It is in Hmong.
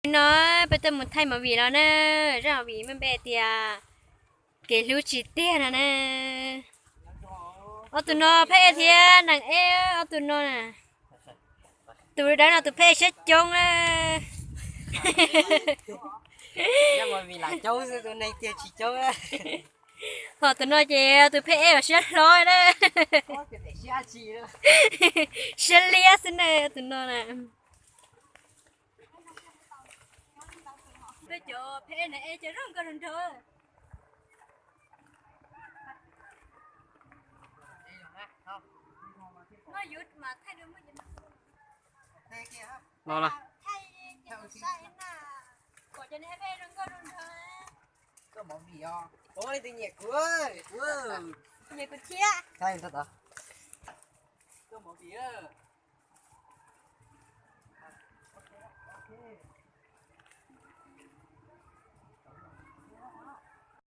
No peb tuaj mus thaij movie los na, zaj movie muaj npe tias kev hlub tsis tiag no na. Ob tug no pheb ej thiab nees ej, ob tug no na. Tus dawb no tus pheb ej siab coob na. Ho tus no ces tus pheb ej uas siab hlob na. Siab liab xwb na tus no na. Peb cov pheb ej na ej cov zoo nkauj zoo nraug. Los na. Pom cov niag pheb ej zoo nkauj zoo nraug. Koj mus vim os. Ua li twg nyiam kuv, nyiam kuv thiab. Koj mus vim.